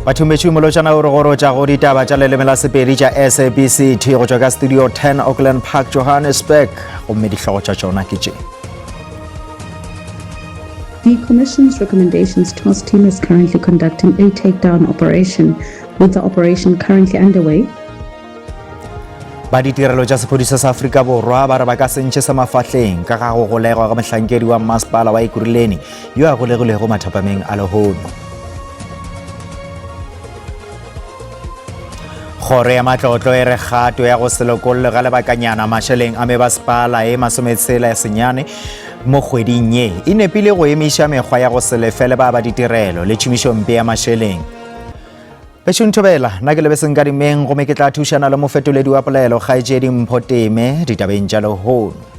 Bathometši molotšana o re gorotša go ditaba tša leleme la Sepedi tša SABC T go tšwa ka studio 10 Auckland Park Johannesburg gomme dihlogo tša tšona ke tše. The Commission's recommendations task team is currently conducting a takedown operation. With the operation currently underway, Ba ditirelo tša sephodisa sa Afrika Borwa ba re ba ka se ntšhe sa mafahleng ka ga go golegwa ga mohlankedi wa mmasepala wa Ekurhuleni yo a golegilwego mathapameng a lehono. Kgoro ya matlotlo e re kgato ya go se lokollwe ga lebakanyana mašeleng a mebasepala e masometshela ya senyane mo kgweding ye e nepile go emiša mekgwa ya go se lefele ba ba ditirelo le tšhomišompe ya mašeleng. Bešong Thobela, nna ke Lebeseng Kadimeng gomme ke tla thušana le mofetoledi wa polelo kgaetšedi Mpho Teme ditabeng tša lehono.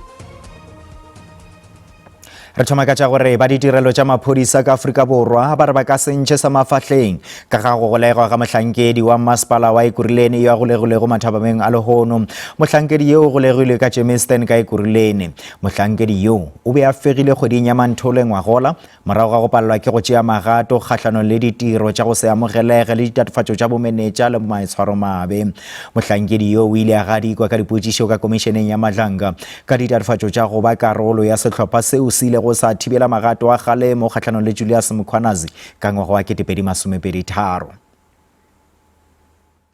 Re thoma ka tša gore ba ditirelo tša maphodisa ka Afrika Borwa ba re ba ka se ntšhe sa mafahleng ka ga go golegwa ga mohlankedi wa mmasepala wa Ekurhuleni yo a golegilwego mathabameng a lehono. Mohlankedi yo o golegilwe ka Germiston ka Ekurhuleni. Mohlankedi yo o be a fegile kgweding ya Manthole ngwagola Morago ga go palelwa ke go tšea magato kgahlanong le ditiro tša go se amogelege le ditatofatšo tša bomenetša le maitshwaromabe, mohlankedi yo o ile a gadikwa ka dipotšišo ka Komišeneng ya Madlanga ka ditatofatšo tša go ba karolo ya sehlopha seo se ilego sa thibela magato a kgalemo kgahlanong le Julius Mkhwanazi ka ngwaga wa 2023.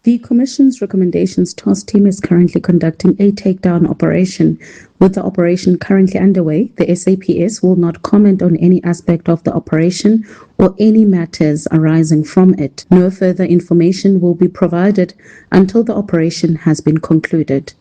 The Commission's recommendations task team is currently conducting a takedown operation. With the operation currently underway, the SAPS will not comment on any aspect of the operation or any matters arising from it. No further information will be provided until the operation has been concluded.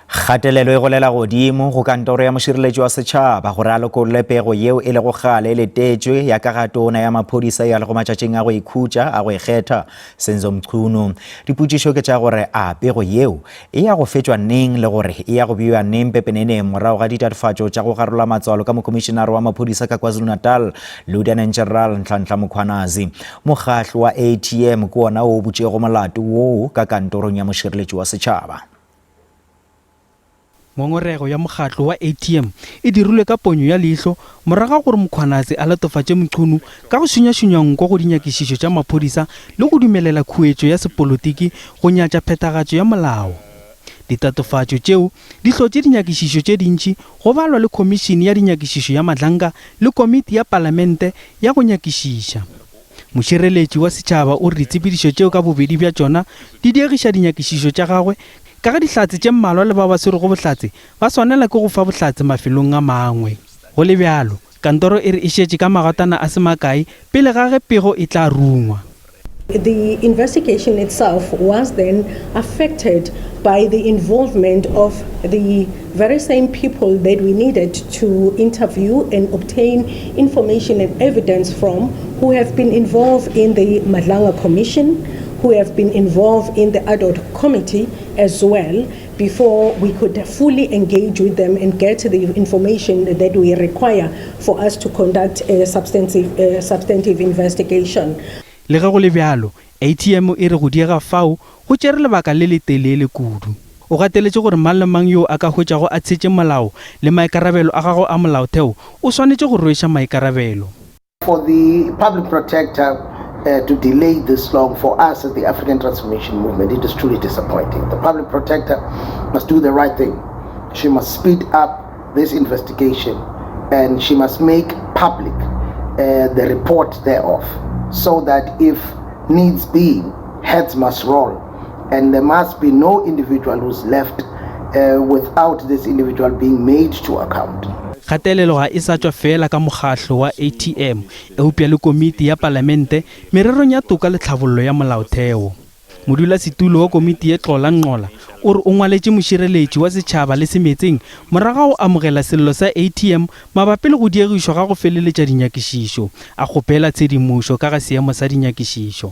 Kgatelelo e golela godimo go kantoro ya mošireletši wa setšhaba gore a lokolle pego yeo e lego kgale e letetšwe ya ka ga tona ya maphodisa ya lego matšatšing a go ikhutša a go ikgetha, Senzo Mchunu. Dipotšišo ke tša gore a pego yeo e ya go fetšwa neng le gore e ya go bewa neng pepeneneng morago ga ditatofatšo tša go garola matswalo ka mokomišenare wa maphodisa ka KwaZulu-Natal, Lieutenant General Nhlanhla Mkhwanazi. Mokgahlo wa ATM ke wona wo o butšego molato woo ka kantorong ya mošireletši wa setšhaba. Ngongorego ya mokgatlo wa ATM e dirilwe ka ponyo ya leihlo morago ga gore Mkhwanazi a latofatše Mchunu ka go šunyašunya nko go dinyakišišo tša maphodisa le go dumelela khuetšo ya sepolotiki go nyatša phethagatšo ya molao. Ditatofatšo tšeo di hlotše dinyakišišo tše dintši go balwa le Khomišene ya Dinyakišišo ya Madlanga le Komiti ya Palamente ya go Nyakišiša. Mošireletši wa setšhaba o re ditshepedišo tšeo ka bobedi bja tšona di diegiša dinyakišišo tša gagwe ka ge dihlatse tše mmalwa le bao ba swerego bohlatse ba swanela ke go fa bohlatse mafelong a mangwe. Go le bjalo, kantoro e re e šetše ka magatana a se makae pele ga ge pego e tla rungwa. The investigation itself was then affected by the involvement of the very same people that we needed to interview and obtain information and evidence from who have been involved in the Madlanga Commission, who have been involved in the ad hoc committee as well, before we could fully engage with them and get the information that we require for us to conduct a substantive, a substantive investigation. Le ge go le bjalo, ATM e re go diega fao go tšere lebaka le letelele kudu. O gateletše gore mang le mang yoo a ka hwetšwago a tshetše molao le maikarabelo a gagwe a molaotheo o swanetše go rweša maikarabelo. For the public protector uh, to delay this long for us as the African Transformation Movement, it is truly disappointing. The public protector must do the right thing. She must speed up this investigation and she must make public uh, the report thereof so that if needs be, heads must roll and there must be no individual who's left uh, without this individual being made to account. Kgatelelo ga e sa tšwa feela ka mokgahlo wa ATM, eupša le komiti ya palamente mererong ya toka le tlhabollo ya molaotheo. Modulasetulo wa komiti ye Xola Nqola o re o ngwaletše mošireletši wa setšhaba le semetseng morago ga go amogela sello sa ATM mabapi le go diegišwa ga go feleletša dinyakišišo, a kgopela tshedimošo ka ga seemo sa dinyakišišo.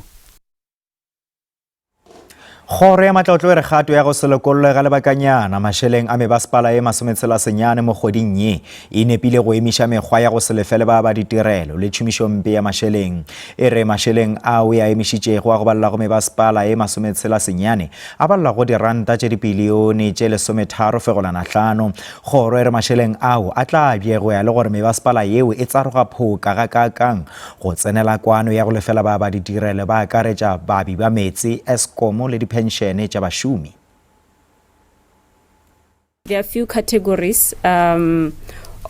Kgoro ya Matlotlo e re kgato ya go se lokollwe ga lebakanyana mašeleng a mebasepala ye masometshela-senyane mo kgweding ye e nepile go emiša mekgwa ya go se lefele ba ba ditirelo le tšhomišompe ya mašeleng. E re mašeleng ao e a emišitšego a go balela go mebasepala ye masometshela-senyane a balela go diranta tše dipilione tše lesometharo fegolana hlano. Kgoro e re mašeleng ao a tla bje go ya le gore mebasepala yeo e tsaroga phoka gakaakang Go tsenela kwano ya go lefela ba ba ditirelo ba akaretša baabi ba meetse, Eskom le diphenšene tša bašomi. There are few categories um,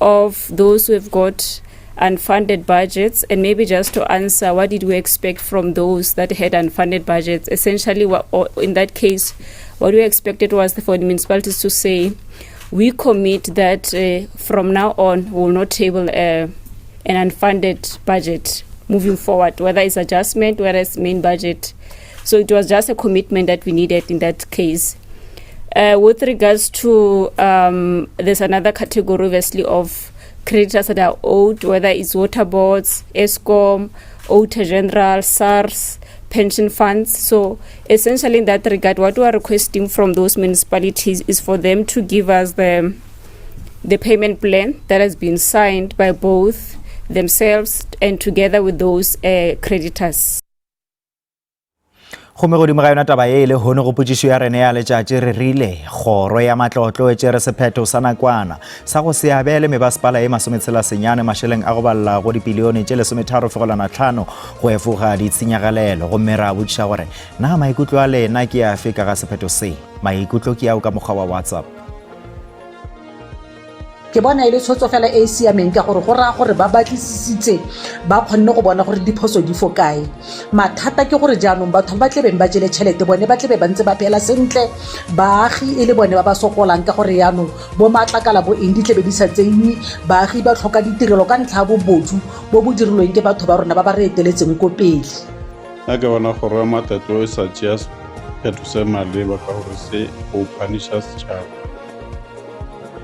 of those who have got unfunded budgets and maybe just to answer what did we expect from those that had unfunded budgets essentially what, in that case what we expected was for the municipalities to say we commit that uh, from now on we will not table a an unfunded budget moving forward, whether it's adjustment, whether it's main budget. So it was just a commitment that we needed in that case. Uh, with regards to, um, there's another category, obviously, of creditors that are owed, whether it's water boards, ESCOM, Auditor General, SARS, pension funds. So essentially in that regard, what we are requesting from those municipalities is for them to give us the the payment plan that has been signed by both themselves and together with those uh, creditors. Gomme godimo ga yona taba ye e lehono go potšišo ya rene ya letšatši re rile kgoro ya matlotlo e tšere sephetho sa nakwana sa go se abele mebasepala ye masometshela senyane mašeleng a go balela go dipilione tše lesometharo fegelwana tlhano go efoga ditshenyagalelo gomme ra botšiša gore na maikutlo a lena ke afe ka ga sephetho se maikutlo ke ao ka mokgwa wa whatsapp Ke bona e le tshwetso fela e e siameng ka gore go raya gore ba batlisisitse ba kgonne go bona gore diphoso di fo kae. Mathata ke gore jaanong batho ba ba tlebeng ba jele tšhelete bone ba tlebe ba ntse ba phela sentle, baagi e le bone ba ba sokolang ka gore jaanong bo matlakala bo eng di tlebe di sa tseiwe, baagi ba tlhoka ditirelo ka ntlha ya bobodu bo bo dirilweng ke batho ba rona ba ba re eteletseng ko pele. Nna ke bona kgoro ya matlotlo e sa tšea sephetho se maleba ka gore se go puniša setšhaba.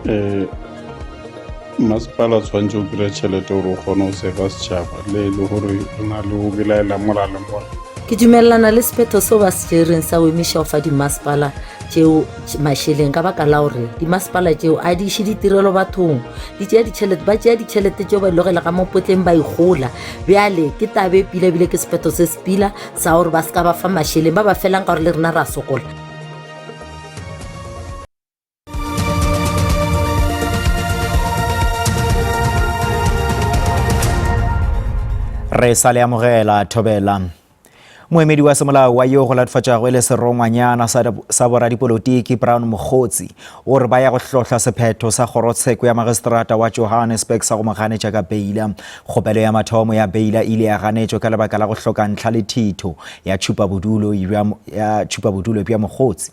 Um masepala o tshwanetse o kry-e tšhelete gore o kgone go sefa setšhaba le e le gore re na le go belaela mola le mola. Ke dumelelana le sephetho seo ba se tšereng sa go emiša go fa dimasepala tšeo mašeleng ka baka la gore dimasepala tšeo a di iše ditirelo bathong di tšea ditšhelete ba tšea ditšhelete tšeo ba di logela ka mopotleng ba ikgola bjale ke tabe pila ebile ke sephetho se se pila sa gore ba se ka ba fa mašeleng ba ba felang ka gore le rena ra sokola. Re sa le amogela thobela. Moemedi wa semolao wa yo go latofatšwago e le serongwanyana sa boradipolotiki Brown Mogotsi o re ba ya go hlohla sephetho sa kgorotsheko ya magistrata wa Johannesburg sa go mo ganetša ka beila. Kgopelo ya mathomo ya beila e ile ya ganetšwa ka lebaka la go hloka ntlha le thitho ya tšhupabodulo bja Mogotsi.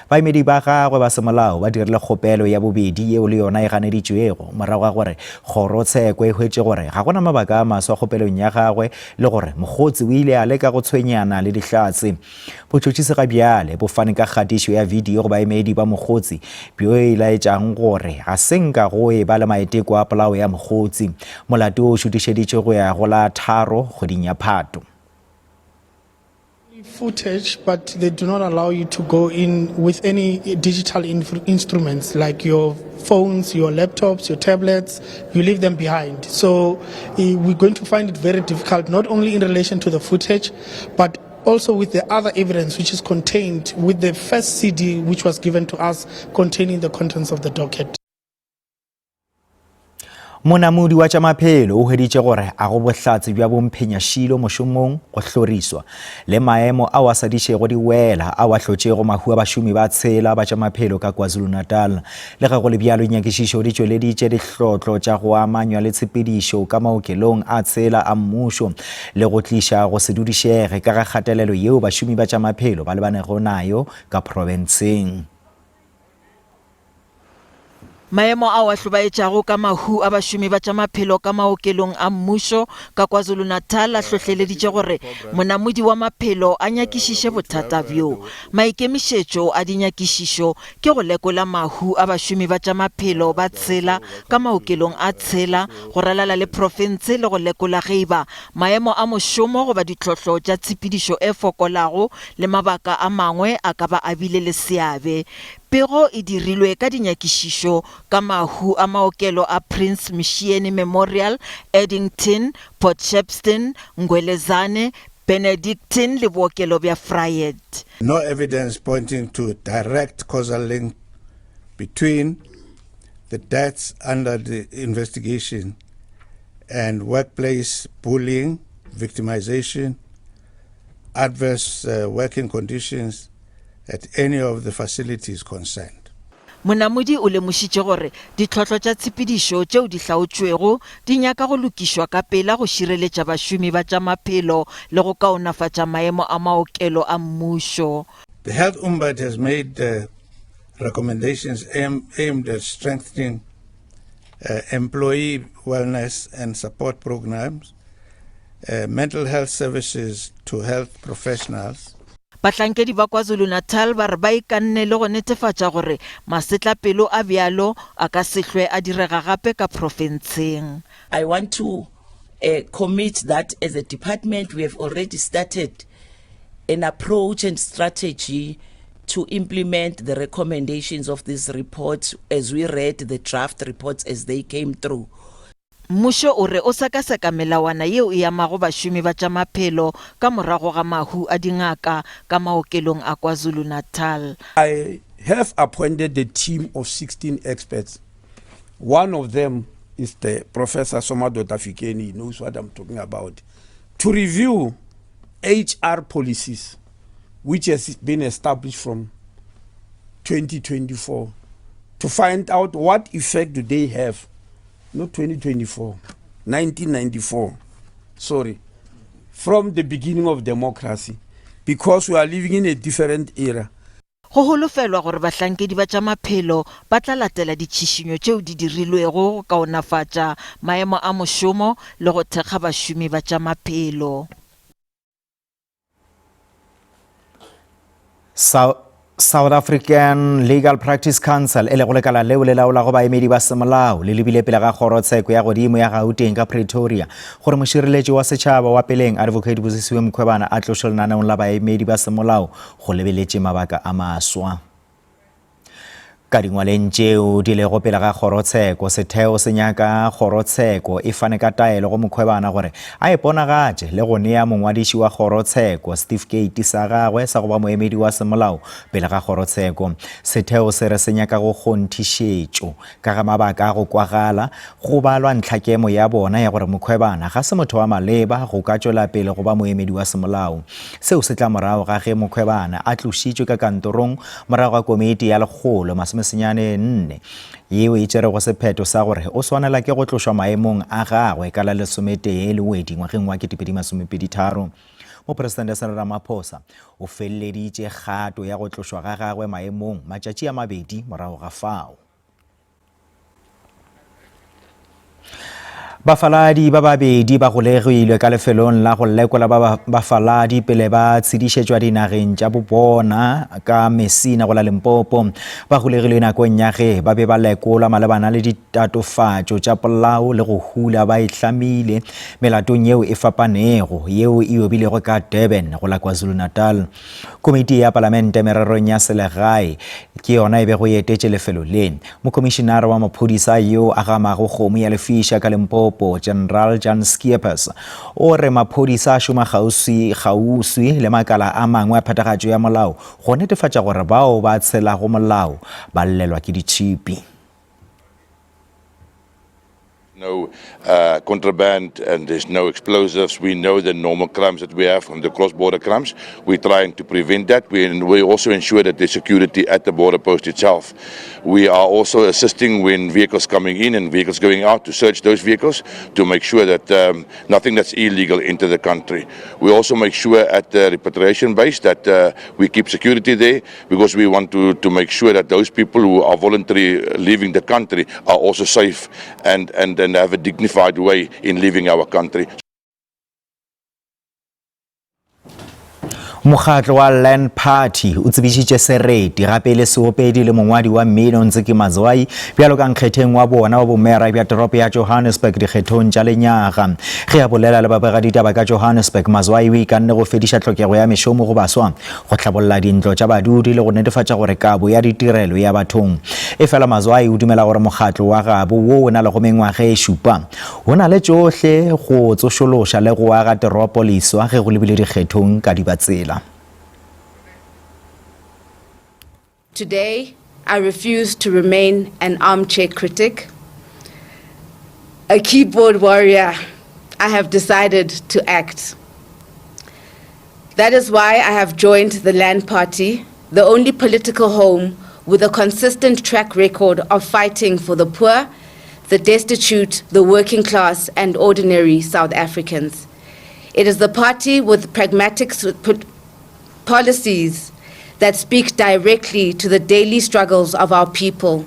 Baemedi ba gagwe ba semolao ba dirile kgopelo ya bobedi yeo le yona e ganeditšwego morago ga gore kgorotsheko e hwetše gore ga go na mabaka a maswa kgopelong ya gagwe le gore Mogotsi o ile a leka go tshwenyana le Dihlatse. Botšhotšhisi ga bjale bo fane ka kgatišo ya video go baemedi ba Mogotsi bjo e laetšang gore ga se nka go e ba le maiteko a polao ya Mogotsi. Molato o šutišeditšwe go ya go la tharo kgweding ya Phato. Footage, but they do not allow you to go in with any digital instruments like your phones, your laptops, your tablets. You leave them behind. So eh, we're going to find it very difficult, not only in relation to the footage, but also with the other evidence which is contained with the first CD which was given to us containing the contents of the docket. Monamodi wa tša maphelo o hweditše gore a go bohlatse bja bomphenyašilo mošomong, go hloriswa, le maemo ao a sa dišego di wela ao a hlotšego mahu a bašomi ba tshela ba tša maphelo ka KwaZulu-Natal. Le ge go le bjalo, dinyakišišo di tšweleditše dihlotlo tša go amanywa le tshepedišo ka maokelong a tshela a mmušo le go tliša go se dudišege ka ga kgatelelo yeo bašomi ba tša maphelo ba lebanego nayo ka profenseng. Maemo ao a hlobaetšago ka mahu a bašomi ba tša maphelo ka maokelong a mmušo ka KwaZulu-Natal a hlohleleditše gore monamodi wa maphelo a nyakišiše bothata bjo. Maikemišetšo a dinyakišišo ke go lekola mahu a bašomi ba tša maphelo ba tshela ka maokelong a tshela go ralala le profense le go lekola ge e ba maemo a mošomo goba ditlhohlo tša tshepedišo e fokolago le mabaka a mangwe a ka ba a bile le seabe. Pego e dirilwe ka dinyakišišo ka mahu a maokelo a Prince Mshiyeni Memorial, Addington, Port Shepstone, Ngwelezane, Benedictine le bookelo bja Vryheid. No evidence pointing to direct causal link between the deaths under the investigation and workplace bullying, victimization, adverse uh, working conditions at any of the facilities concerned. Monamodi o lemošitše gore ditlhohlo tša tshepedišo tšeo di hlaotšwego di nyaka go lokišwa ka pela go šireletša bašomi ba tša maphelo le go kaonafatša maemo a maokelo a mmušo. The Health Ombud has made uh, recommendations aim, aimed at strengthening uh, employee wellness and support programs, uh, mental health services to health professionals, Bahlankedi ba KwaZulu-Natal ba re ba ikanne le go netefatša gore masetlapelo a bjalo a ka se hlwe a direga gape ka profenseng. I want to uh, commit that as a department we have already started an approach and strategy to implement the recommendations of this report as we read the draft reports as they came through. Mmušo o re o sekaseka melawana yeo e amago bašomi ba tša maphelo ka morago ga mahu a dingaka ka maokelong a KwaZulu-Natal. I have appointed a team of 16 experts. One of them is the Professor Somadoda Fikeni, he knows what I'm talking about, to review HR policies which has been established from 2024 to find out what effect do they have not 2024 1994 sorry from the beginning of democracy because we are living in a different era Go holofelwa gore bahlankedi ba tša maphelo ba tla latela ditšhišinyo tšeo di dirilwego go kaonafatša maemo a mošomo le go thekga bašomi ba tša maphelo. South African Legal Practice Council e lego lekala leo le laolago baemedi ba semolao le lebile pele ga kgorotsheko ya godimo ya Gauteng ka Pretoria gore mošireletši wa setšhaba wa peleng Advocate Busisiwe Mkhwebane a tlošwe lenaneong la baemedi ba semolao go lebeletše mabaka a maswa. Ka dingwaleng tšeo di lego pele ga kgorotsheko, setheo se nyaka kgorotsheko e fane ka taelo go Mkhwebane gore a iponagatše le go nea mongwadiši wa kgorotsheko setifikeiti sa gagwe sa go ba moemedi wa semolao pele ga kgorotsheko. Setheo se re se nyaka go kgonthišetšo ka ga mabaka a go kwagala go balwa ntlhakemo ya bona ya gore Mkhwebane ga se motho wa maleba go ka tšwela pele go ba moemedi wa semolao. Seo se tla morago ga ge Mkhwebane a tlošitšwe ka kantorong morago ga komiti ya 194 yeo e tšerego sephetho sa gore o swanela ke go tlošwa maemong a gagwe ka la lesometee Lewedi ngwageng wa 2023. Mopresidente Cyril Ramaphosa o feleleditše kgato ya go tlošwa ga gagwe maemong matšatši a mabedi morago ga fao. Bafaladi ba babedi ba golegilwe ka lefelong la go lekola ba bafaladi pele ba tshedišetšwa dinageng tša bobona ka Messina go la Limpopo. Ba golegilwe nakong ya ge ba be ba lekolwa malebana le ditatofatšo tša polao le go hula ba ihlamile melatong yeo e fapanego yeo e obilego ka Durban go la KwaZulu-Natal. Komiti ya Palamente mererong ya selegae ke yona e bego e etetše lefelo le. Mokomišinara wa maphodisa yo a gamago kgomo ya lefiša ka Limpopo, General Jan Scheepers, o re maphodisa a šoma kgauswi kgauswi le makala a mangwe a phethagatšo ya molao go netefatša gore bao ba tshelago molao ba llelwa ke ditšhipi. No uh, contraband and there's no explosives. We know the normal crimes that we have from the cross-border crimes. We're trying to prevent that. We, we also ensure that there's security at the border post itself. We are also assisting when vehicles coming in and vehicles going out to search those vehicles to make sure that um, nothing that's illegal enter the country. We also make sure at the repatriation base that uh, we keep security there because we want to, to make sure that those people who are voluntarily leaving the country are also safe and, and, and have a dignified way in leaving our country. Mokgatlo wa Land Party o tsebišitše sereti gape le seopedi le mongwadi wa mmino Ntsiki Mazwai bjalo ka nkgetheng wa bona wa bomera bja toropo ya Johannesburg dikgethong tša lenyaga. Ge a bolela le babegaditaba ka Johannesburg, Mazwai o ikanne go fediša tlhokego ya mešomo go baswa, go hlabolla dintlo tša badudi le go netefatša gore kabo ya ditirelo ya bathong. Efela Mazwai o dumela gore mokgatlo wa gabo wo o na lego mengwaga e šupa o na le tšohle go tsošološa le go aga teropo leswa ge go lebile dikgethong ka dibatsela. Today, I refuse to remain an armchair critic, a keyboard warrior. I have decided to act. That is why I have joined the Land Party, the only political home with a consistent track record of fighting for the poor, the destitute, the working class, and ordinary South Africans. It is the party with pragmatic policies that speak directly to the daily struggles of our people.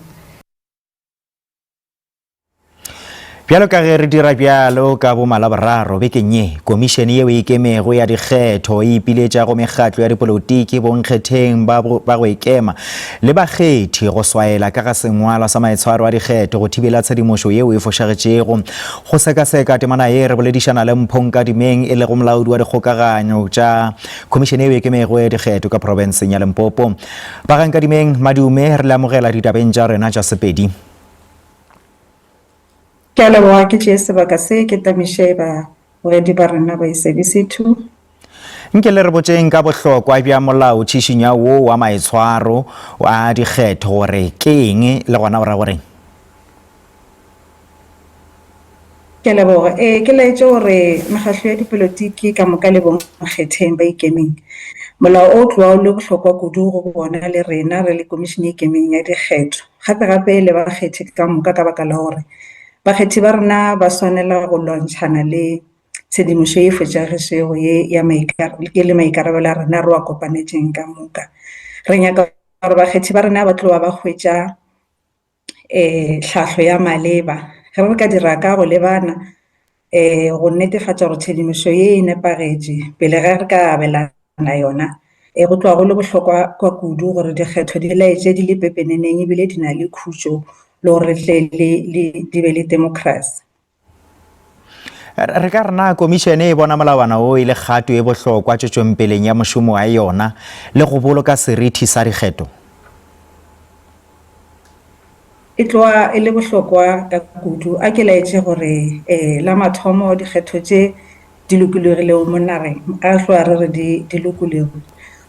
Bjalo ka ge re dira bjalo ka bomalaboraro bekeng ye, komišene yeo e ikemego ya dikgetho e ipiletša go mekgatlo ya dipolotiki, bonkgetheng ba ba go ikema le bakgethi go swaela ka ga sengwalwa sa maitshwaro a dikgetho go thibela tshedimošo yeo e fošagetšego. Go sekaseka temana ye re boledišana le Mpho Nkadimeng e lego molaodi wa dikgokaganyo tša Khomišene yeo e ikemego ya dikgetho ka profenseng ya Limpopo. Ba ga Nkadimeng Madume re le amogela ditabeng tša rena tša Sepedi. Ke a leboga ke tšee sebaka se ke tamiše babogedi ba rena ba SABC 2. Nke le re botšeng ka bohlokwa bja molao tšhišinya wo wa maitshwaro a dikgetho gore ke eng le gona o ra goreng? Ke a leboga. Ee, ke laetše gore mekgahlo ya dipolotiki ka moka le bonkgetheng ba ikemeng. Molao o tloga o le bohlokwa kudu go bona le rena re le Komišene e Ikemeng ya Dikgetho, gape-gape le bakgethi ka moka ka baka la gore bakgethi ba rena ba swanela go lwantšhana le tshedimošo ye e fošagetšego ye ya e le maikarabelo a rena re wa kopanetšeng ka moka. Re nyaka gore bakgethi ba rena ba tloga ba hwetša um tlhahlo ya maleba. Ge re ka dira ka go lebana um go netefatša gore tshedimošo ye e nepagetše pele ge re ka abelana yona, um go tloga go le bohlokwa kwa kudu gore dikgetho di laetše di le pepeneneng ebile di na le khutšo le gore tle le di be le democracy. Re ka re na komišene e bona molawana wo e le kgato e bohlokwa tšwetšongpeleng ya mošomo wa yona le go boloka serithi sa dikgetho? E tloga e le bohlokwa ka kudu. A ke laetše gore la mathomo dikgetho tše di lokologilego mo nageng, a re tloga re re di, di lokologile,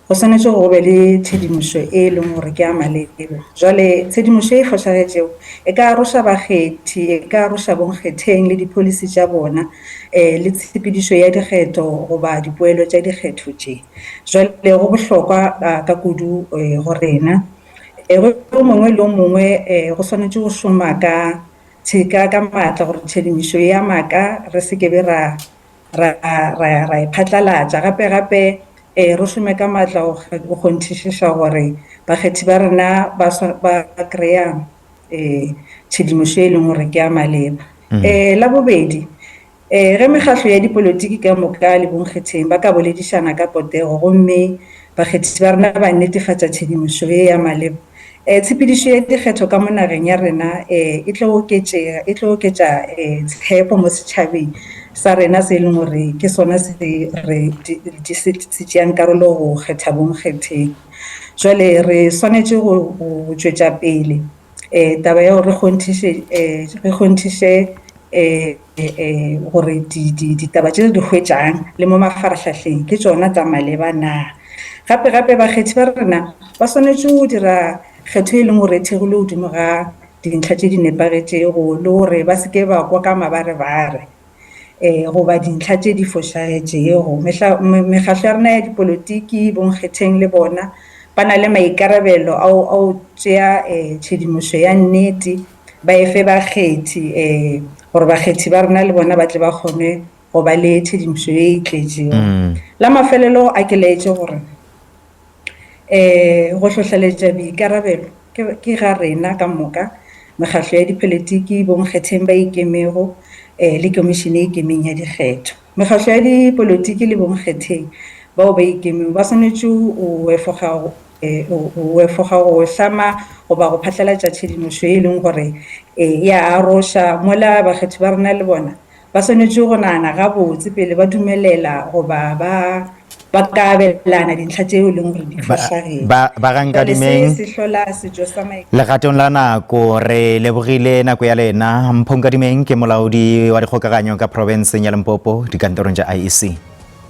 go swanetše gore go be le tshedimošo e e leng gore ke ya maleba. Jwale tshedimošo e fošagetšego e ka aroša bakgethi, e ka aroša bonkgetheng le di-policy tša bona, um le tshepedišo ya dikgetho goba dipoelo tša dikgetho tše. Jwale go bohlokwa ka kudu go rena. Go yo mongwe le yo mongwe go swanetše go šoma ka Tsheka ka maatla gore tshedimošo ya maaka re se ke be ra, ra, ra, ra e phatlalatša. Gape, gape eh, re šome ka maatla go, go kgonthišiša gore bakgethi ba rena ba, ba kry-a eh, tshedimošo e leng gore ke ya maleba. Mm. Eh, la bobedi, Ee, ge mekgahlo ya dipolotiki ka moka le bonkgetheng ba ka boledišana ka potego gomme bakgethi ba rena ba netefatša tshedimošo ye ya maleba, ee, tshepedišo ya dikgetho ka mo nageng ya rena ee, e tlo oketšega, e tlo oketša ee, tshepo mo setšhabeng sa rena se e leng gore ke sona se re di, di, se, se tšeang karolo go kgetha bonkgetheng. Jwale re swanetše go, go tšwetša pele eh taba ya gore re kgonthiše eh re kgonthiše eh eh gore di di ditaba tše re di hwetšang le mo mafarahlahleng ke tšona tsa maleba na. Gape gape bakgethi ba rena ba swanetše go dira kgetho e leng gore e thegilwe godimo ga dintlha tše di nepagetšego le gore ba se ke ba kwa ka mabarebare um goba dintlha tše di fošagetšego. Mekgahlo ya rena ya dipolotiki, bonkgetheng le bona ba na le maikarabelo a go tšea um tshedimošo ya nnete ba e fe bakgethi um gore bakgethi ba rena le bona ba tle ba kgone go ba le tshedimošo ye e tletšego. La mafelelo a ke laetše gore um go hlohleletša boikarabelo ke, ke ga rena ka moka, mekgahlo ya dipolotiki, bonkgetheng ba ikemego um le komišene e ikemeng ya dikgetho. Mekgahlo ya dipolotiki le bonkgetheng bao ba ikemego ba swanetše go efoga go efoga go hlama goba go phatlalatša tshedimošo e leng gore e a aroša, mola bakgethi ba rena le bona ba swanetše go nagana gabotse pele ba dumelela goba ba ba ka abelana dintlha tšeo e leng gore di fošagetše. Ba, ba ga Jwale se Nkadimeng, se hlola setšo sa maikutlo. Legatong la nako, re lebogile nako ya lena. Mpho Nkadimeng ke molaodi wa dikgokaganyo ka profenseng ya Limpopo dikantorong tša IEC.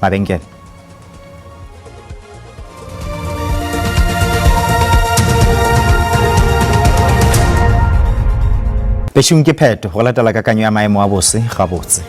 Mabenkele. Bešung ke pheto go latela kakanyo ya maemo a bose gabotse.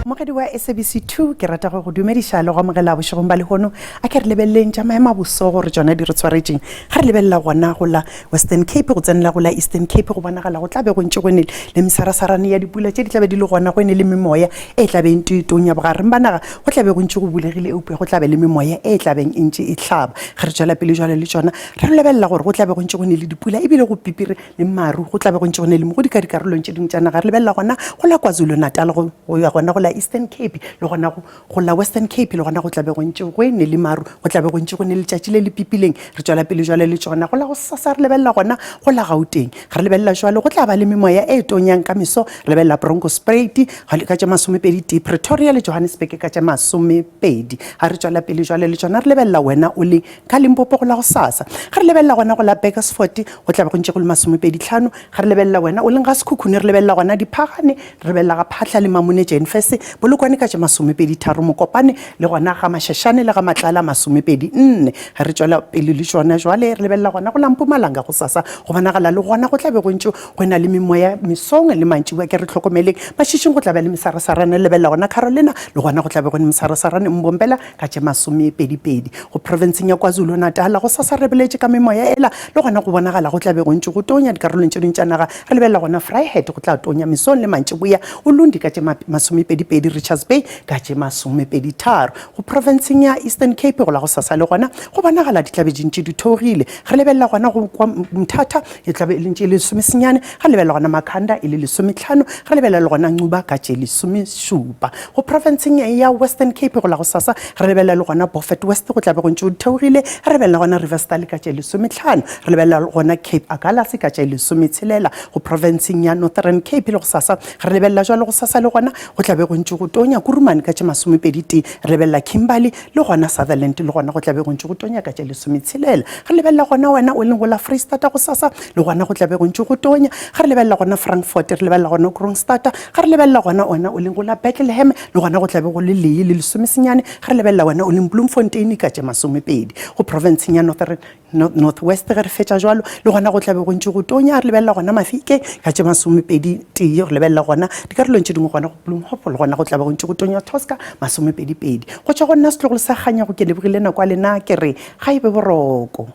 Mogedi wa SABC 2 ke rata go go dumediša le go amogela bošegong ba lehono a ke re lebeleleng tša maemo a boso gore tšona di re tshwaretšeng ga re lebelela gona go la Western Cape go tsenela go la Eastern Cape go bonagala go tla be go ntše go ne le mesarasarane ya dipula tše di tla be di le gona go ene le memoya e tla be e ntše e tonya bogareng ba naga go tla be go ntše go bulegile eupša go tla be le memoya e tla beng e ntše e hlaba ge re tšwela pele jwale le tšona re lebelela gore go tla be go ntše go ne le dipula ebile go pipire le maru go tla be go ntše go ne le mo go di ka dikarolong tše dingwe tša naga re lebelela gona go la KwaZulu-Natal go ya gona go la Eastern Cape le gona go Go la Western Cape le gona go tla be go ntše go ene le maru, go tla be go ntše go ne letšatši le le pipileng. Re tšwela pele jwale le tšona. Go la gosasa re lebelela gona go la Gauteng. Ge re lebelela jwale go tla ba le memoya e tonyang ka meso. Re lebelela Bronkhorstspruit ka tše masomepedi tee, Pretoria le Johannesburg ka tše masomepedi. Ga re tšwela pele jwale le tšona re lebelela wena o le ka Limpopo go la gosasa. Ge re lebelela gona go la Burgersfort go tla be go ntše go le masomepedi tlhano. Ge re lebelela wena o leng ga Sekhukhune re lebelela gona Diphagane, re lebelela ga Phaahla le Mamone Jane-Furse, Polokwane ka tše masomepedi-tharo, Mokopane le gona ga Mashashane le ga Matlala masomepedi-nne. Ge re tšwela pele le tšona jwale re lebelela gona go la Mpumalanga gosasa go bonagala le gona go tla be go ntše go na le memoya mesong le mantšiboa ke re hlokomeleng Mashishing go tla ba le mesarasarane re lebelela gona Carolina le gona go tla be go ne mesarasarane Mbombela ka tše masomepedipedi. Go profenseng ya KwaZulu-Natal gosasa re boletše ka memoya ela le gona go bonagala go tla be go ntše go tonya dikarolong tše dingwe tša naga. Re lebelela gona Vryheid go tla tonya mesong le mantšiboa, Ulundi ka tše masomepedipedi, Richards Bay ka tše masomepeditharo. Go profenseng ya Eastern Cape go la gosasa le gona go bonagala di tla be di ntše di theogile. Re lebelela gona go kwa Mthatha e tla be e le ntše e le lesomesenyane, re lebelela gona Makhanda e le lesometlhano, re lebelela le gona Ncuba ka tše lesomešupa. Go profenseng ya Western Cape go la gosasa re lebelela le gona Beaufort West go tla be go ntše go theogile, re lebelela gona Riversdale ka tše lesometlhano, re lebelela le gona Cape Agulhas ka tše lesometshelela. Go profenseng ya Northern Cape le gosasa re lebelela jwalo gosasa le gona go tla be go ntše go tonya Kuruman ka tše masomepedi tee, re lebelela Kimberley le gona Sutherland le gona go tla be go ntše go tonya ka tše lesometshelela. Re lebelela gona wena o leng go la Freistata gosasa le gona go tla be go ntše go tonya. Ge re lebelela gona Frankfort re lebelela gona Kroonstad, ge re lebelela gona wena o leng go la Bethlehem le gona go tla be go le lee le lesomesenyane. Ge re lebelela wena o leng Bloemfontein ka tše masomepedi. Go profenseng ya Northern North West ge re fetša jwalo le gona go tla be go ntše go tonya. Re lebelela gona Mafike ka tše masomepedi tee, re lebelela gona dikarolong tše dingwe gona go Bloemhof le gona go tla be go ntše go tonya Tosca masomepedi pedi. Go tšwa go nna setlogolo sa Kganyago ke lebogile nako ya lena ke re ga e be boroko.